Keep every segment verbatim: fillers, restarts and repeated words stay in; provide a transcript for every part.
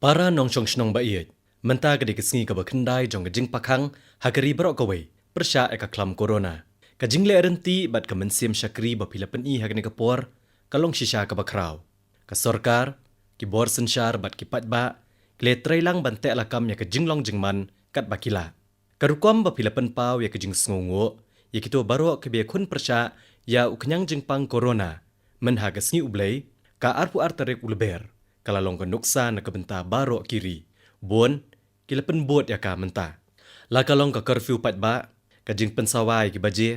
Para nongshong shnong ba ïeit, mynta ka dei ka sngi kaba khyndai jong ka jingpakhang ha ka ri baroh kawei pyrshah ïa ka khlam corona. Ka jingleh rynti bad ka mynsiem shakri ba phi la pyni ha kane ka por ka long shisha kaba khraw. Ka sorkar, ki bor synshar bad ki paidbah ki la trei lang ban teh lakam ïa ka jinglong jingman katba ki lah. Ka rukom ba phi la pynpaw ïa ka jingsngewnguh ïa kito baroh kiba ïakhun pyrshah ïa u khñiang jingpang corona mynha ka sngi U Blei, ka arphew ar tarik u Lber, ka la long ka nuksa na ka bynta baroh ki ri. Bun ki la pynbud ïa ka mynta. La ka long ka curfew paidbah, ka jingpynsawa ïa ki baje,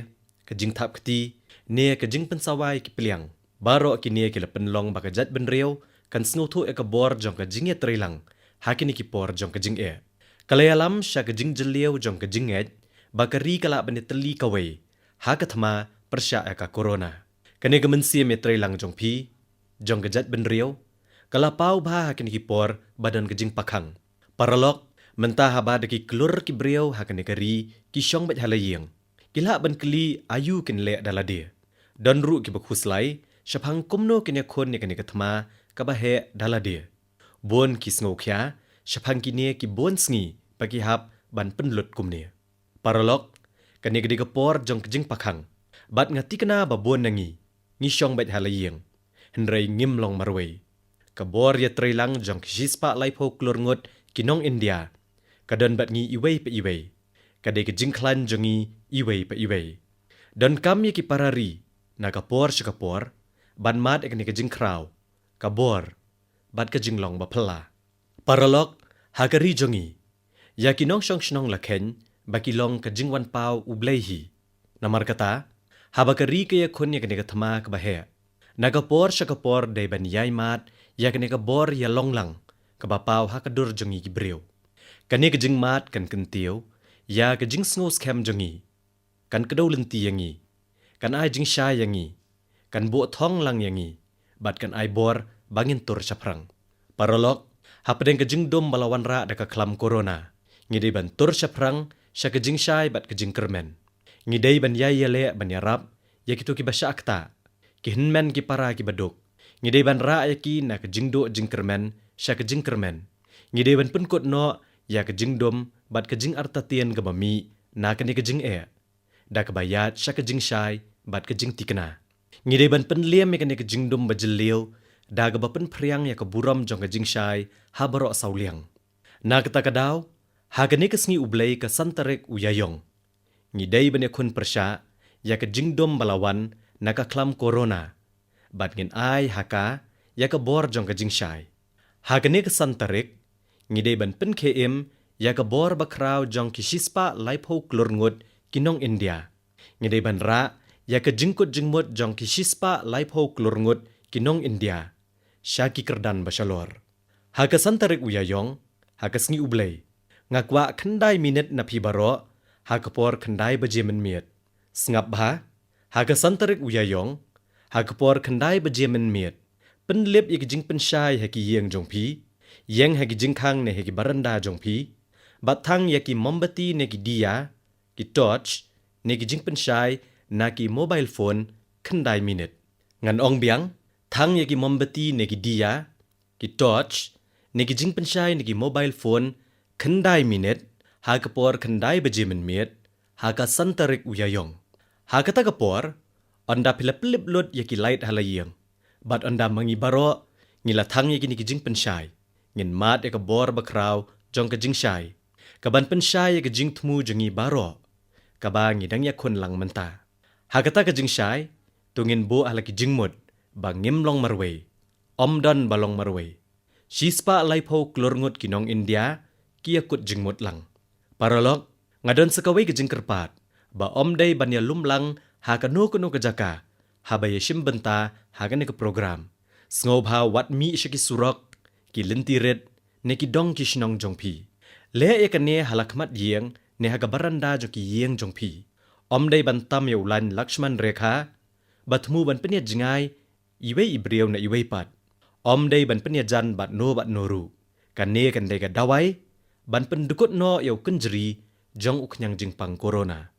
ka jingthap kti, ne ka jingpynsawa ïa ki pliang. Baroh kine ki la pynlong ba ka jaitbynriew kan sngewthuh ïa ka bor jong ka jingïatreilang ha kine ki por jong ka jingeh. Ka la ïalam sha ka jingjylliew jong ka jingngeit ba ka ri ka lah ban ïatylli kawei ha ka thma pyrshah ïa ka corona. Kane ka mynsiem ïatreilang jong phi, jong ka jaitbynriew, ka la paw bha ha kine ki por ba don ka jingpakhang. Paralok, mynta haba da ki klur ki briew ha kane ka ri ki shong beit ha la ïing, ki lah ban kylli aïu kin leh da lade. Don ruh kiba khuslai shaphang kumno kin ïakhun ïa kane ka thma kaba heh da lade. Bun ki sngewkhia shaphang kine ki bun sngi ba ki hap ban pynlut kumne. Paralok, kane ka dei ka por jong ka jingpakhang, bad nga thikna ba bun na ngi ngi shong beit ha la ïing, hynrei ngim long marwei. Ka bor ïatreilang jong ki shispah laiphew klur ngut ki nong India ka don bad ngi iwei pa iwei. Ka dei ka jingkhlaiñ jong ngi iwei pa iwei. Donkam ïa ki para ri na ka por sha ka por ban mad ïa kane ka jingkhraw, ka bor bad ka jinglong ba phylla. Paralok, ha ka ri jong ngi, ïa ki nongshong shnong la kheiñ ba ki long ka jingwan paw U Blei hi. Namar kata, haba ka ri ka ïakhun ïa kane ka thma kaba heh, na ka por sha ka por dei ban ïai mad ïa kane ka bor ïalong lang kaba paw ha ka dur jong ngi ki briew. Kane ka jingmad kan kyntiew ïa ka jingsngewskhem jong ngi, kan kdew lynti ïa ngi, kan ai jingshai ïa ngi, kan buh thong lang ïa ngi, bad kan ai bor ba ngin tur shaphrang. Paralok, hapdeng ka jingdum ba la wanrah da ka khlam corona, ngi dei ban tur shaphrang sha ka jingshai bad ka jingkyrmen. Ngi dei ban ïai ïaleh ban ïarap ïa kito kiba shah ktah, ki hynmen ki para kiba duk. Ngi dei ban rah ïa ki na ka jingduh jingkyrmen sha ka jingkyrmen. Ngi dei ban pynkut noh ïa ka jingdum bad ka jingartatien kaba mih na kane ka jingeh da kaba ïaid sha ka jingshai bad ka jingthikna. Ngi dei ban pynliem ïa kane ka jingdum ba jylliew da kaba pynphriang ïa ka burom jong ka jingshai ha baroh saw liang. Na kata ka daw, ha kane ka sngi U Blei ka san tarik u Ïaïong, ngi dei ban ïakhun pyrshah ïa ka jingdum ba la wan na ka khlam corona, bad ngin ai ha ka ïa ka bor jong ka jingshai. Ha kane ka san tarik, ngi dei ban pynkhie im ïa ka bor ba khraw jong ki shispah laiphew klur ngut ki nong India. Ngi dei ban rah ïa ka jingkut jingmut jong ki shispah laiphew klur ngut ki nong India sha ki kyrdan ba shalor. Ha ka san tarik u Ïaïong, ha ka sngi U Blei, nga kwah khyndai minit na phi baroh ha ka por khyndai baje mynmiet. Sngap bha, ha ka san tarik u Ïaïong, ha ka por khyndai baje mynmiet, pynlip ïa ki jingpynshai ha ki ïing jong phi, ïeng ha ki jingkhang ne ha ki baranda jong phi, bad thang ïa ki mombati ne ki diya, ki torch, ne ki jingpynshai na ki mobile phone khyndai minit. Ngan ong biang, thang ïa ki mombati ne ki diya, ki torch, ne ki jingpynshai ne ki mobile phone khyndai minit ha ka por khyndai baje mynmiet ha ka san tarik u Ïaïong. Ha kata ka por, ynda phi la pynlip lut ïa ki light ha la ïing, bad ynda ma ngi baroh ngi la thang ïa kine ki jingpynshai, ngin mad ïa ka bor ba khraw jong ka jingshai, kaban pynshai ïa ka jingthmu jong ngi baroh, kaba ngi dang ïakhun lang mynta. Ha kata ka jingshai, to ngin buh ha la ki jingmut ba ngim long marwei. Ym don ba long marwei. Shispah laiphew klur ngut ki nong India ki ïakut jingmut lang. Paralok, nga don sa kawei ka jingkyrpad ba ym dei ban ïalum lang ha kano kano ka jaka haba ïashim bynta ha kane ka program. Sngewbha wat mih sha ki surok, ki lynti rit, ne ki dong ki shnong jong phi. Leh ïa kane ha la khmat ïing ne ha ka baranda jong ki ïing jong phi. Ym dei ban tam ïa u lain Lakshman Rekha ba thmu ban pynïajngai iwei i briew na iwei pat. Ym dei ban pynïajan bad no bad no ruh. Kane kan dei ka dawai ban pyndkut noh ïa u kynjri jong u khñiang jingpang corona.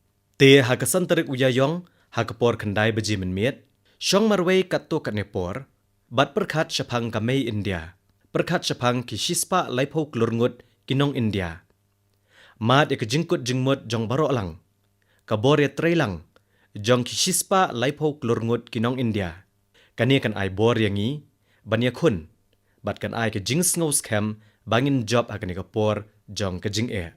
Te ha ka san tarik u Ïaïong, ha ka por khyndai baje mynmiet, shong marwei katto katne por bad pyrkhat shaphang ka mei India. pyrkhat shaphang ki shispah laiphew klur ngut ki nong India. Mad ïa ka jingkut jingmut jong baroh lang, ka bor ïatreilang jong ki shispah laiphew klur ngut ki nong India. Kane kan ai bor ïa ngi ban ïakhun bad kan ai ka jingsngew skhem ba ngin jop ha kane ka por jong ka jingeh.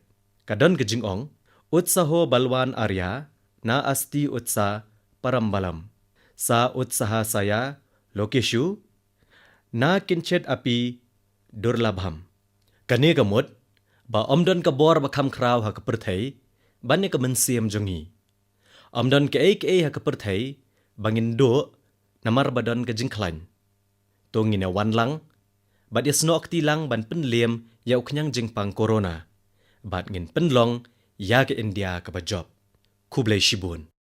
Ka don ka jingong, "Utsaho balwan arya, na asti utsa parambalam, sa utsaha saya lokeshu, na kinchit api durlabham." Kane ka mut ba ym don ka bor ba kham khraw ha ka pyrthei ban ïa ka mynsiem jong ngi. Ym don kaei kaei ha ka pyrthei ba ngin duh namar ba don ka jingkhlaiñ. To ngin ïa wan lang bad ïa snoh kti lang ban pynliem ïa u khñiang jingpang corona bad ngin pynlong ïa ka India kaba jop. Khublei shibun.